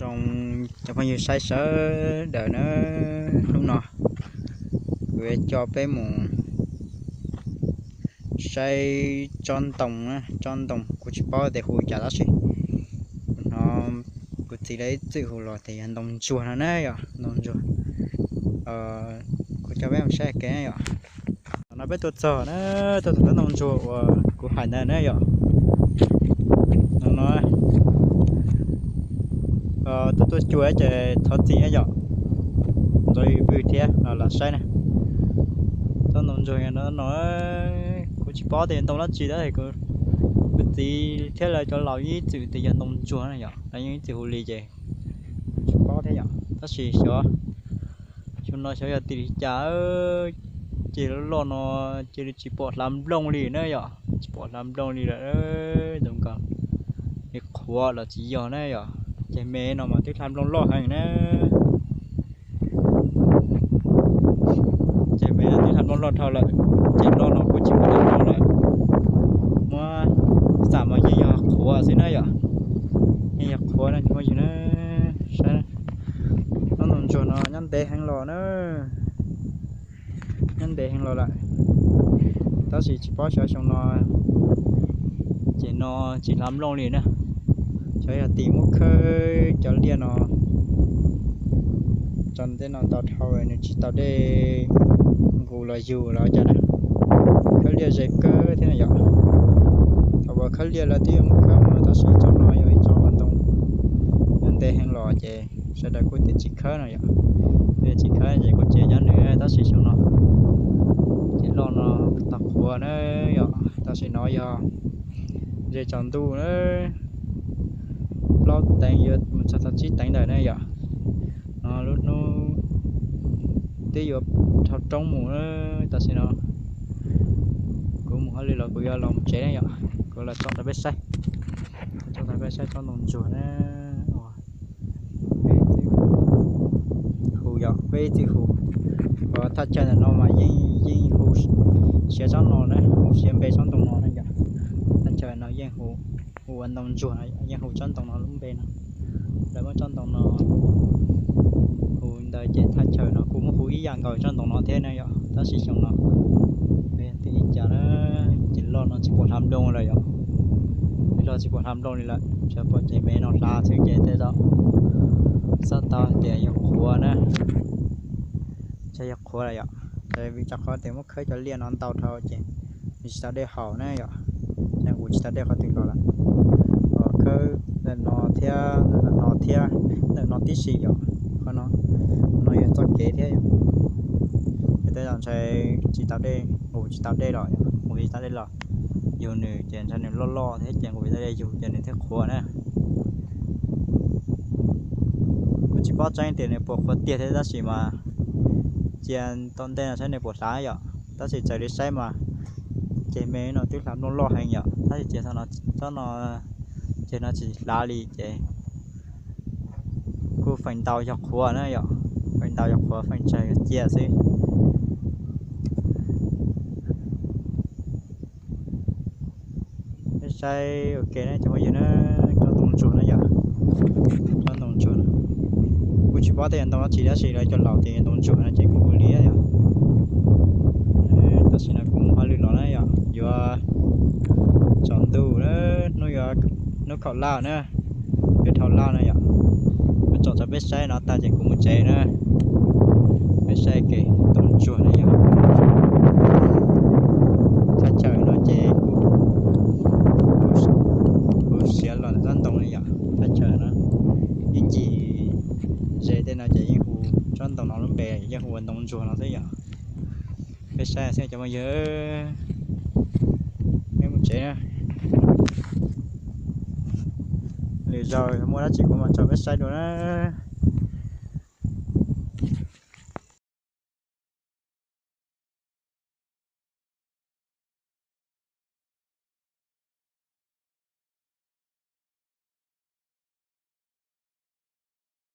Zoo, cov phooj ywg saib sawv daws na, hnub no kuv yuav coj peb mus saib tsob ntoo, tsob ntoo kuv tsis paub tias hu cas tab sis hnov kuv txiv lawv ib txwm hu los tias yog ntoo ntsuag no na yom, ntoo ntsuag. Kuv coj peb mus saib ke na yom. Tam no peb tuaj txog na, tuaj txog tsob ntoo ntsuag uas kuv hais ntawd na yom. No no, tuaj tuaj cua ces thov txim yom, ntxov vwm thiab los saib na. Tsob ntoo ntsuag no no, kuv tsis paub tias ntoo dab tsi tab sis kuv txiv thiab lawv cov laus yeej ib txwm tias yog ntoo ntsuag na yom, lawv yeej ib txwm hu li ces tsis paub thiab yom. Tab sis xyov, xyov no xyov yog tim li cas, ces loj loj no cia li tsis pom hlav nplooj li na yom, tsis pom hlav nplooj li lawm. Zoo nkaus li qhuav los tsis yog na yom, ces me no mas twb hlav nplooj loj heev na. Ces me no twb hlav nplooj loj dhau lawm, ces loj no kuj tsis pom hlav nplooj lawm. Muab xam mas yeej yog qhuav xwb na yom, yeej yog qhuav na cov phooj ywg na. Saib, tsob ntoo ntsuag no nyob ntev heev los na, nyob ntev heev los lawm, tab sis tsis paub xyov xyoo no ces no tsis hlav nplooj li na. Xyov yog tim muab khawb cov liaj no, tso ntej no ntau dhau nws tsis tau dej nqus los yug los cas na. Khawb liaj ze kawg thiab na yom. Thaum uas khawb liaj lawv twb yuav muab khawb mus tab sis tsob no yog ib tsob ntoo nyob ntev heev los ces sawv daws kuj tias tsis khawb no yom. Tias tsis khawb ces kuj cia nyob nws, tab sis xyoo no ces loj no tau qhuav na yom. Tab sis no yog ze tsaus ntuj na, plaub teev yuav mus txog tau tsib teev ntawm na yom. No lub hnub twb yuav dhau roob mus na, tam sim no kuv mus hauj lwm los kuv yuav los mus tsev na yom. Kuv los tsom rau peb saib, tsom rau peb saib tsob ntoo ntsuag na. Hu yom, peb ib txwm hu, thaj chaw ntawm no mas yeej yeej hu siab tsob no na, hu siab npe tsob ntoo no na yom. Thaj chaw no yeej hu, hu ua ntoo ntsuag no, yeej hu tsob ntoo no lub npe no. Lawv muab tsob ntoo no hu ntawd ces thaj chaw no kuj muab hu ib yam nkaus tsob ntoo no thiab na yom. Tab sis xyoo no twb li cas na, ces loj no tsis pom hlav nplooj lawm yom. Loj tsis pom hlav nplooj li lawm, tsuas pom ces me no hlav xwb ces tej zaum xav tau tias yog qhuav na, ntshe yog qhuav lawm yom. Vim rau qhov tias muab khawb cov liaj no ntau dhau ces nws tsis tau dej haus na yom, ces nqus tsis tau dej qhov twg los lawm. Khawb ntawm no thiab, ntawm no thiab, ntawm no tib si yom. Qhov no, no yog txoj kev thiab yom. Ces tej zaum ntshe tsis tau dej, nqus tsis tau dej los, nqus tsis tau dej los yug nws ces ntshe nws loj loj thiab ces nqus tsis tau dej yug ces nws thiaj qhuav na. Kuv tsis paub tseeb tias nws puas qhuav tiag thiab tab sis mas cia tom ntej no saib nws puas hlav yom. Tab sis txawm li saib mas ces me no twb hlav nplooj loj heev yom, tab sis ces tsob no, ces no tsis hlav li ces kuj feem ntau yog qhuav na yom, feem ntau yog qhuav, feem tsawg yog ciaj xwb. Peb saib ua ke na cov phooj ywg na, tsob ntoo ntsuag na yom, tsob ntoo ntsuag no. Kuj tsis paub tias yog ntoo dab tsi tab sis lawv cov laus tias yog ntoo ntsuag no ces kuj ua li yom. Tam sim no kuv mus hauj lwm los na yom, yuav tsaus ntuj na, hnub yuav, hnub khaum laj na, yuav dhau laj na yom. Kuv tsom rau peb saib no tag ces kuv mus tsev na. Peb saib ke ntoo ntsuag na yom. Thaj chaw no ces kuv siav los tsob ntoo li yom, thaj chaw no ib ncig ze tej no ces yeej hu tsob ntoo no lub npe yeej hu ua ntoo ntsuag no xwb yom. Peb saib xwb cov phooj ywg, peb mus tsev na. Lwm zaus muaj dab tsi kuv mam tso peb saib dua na.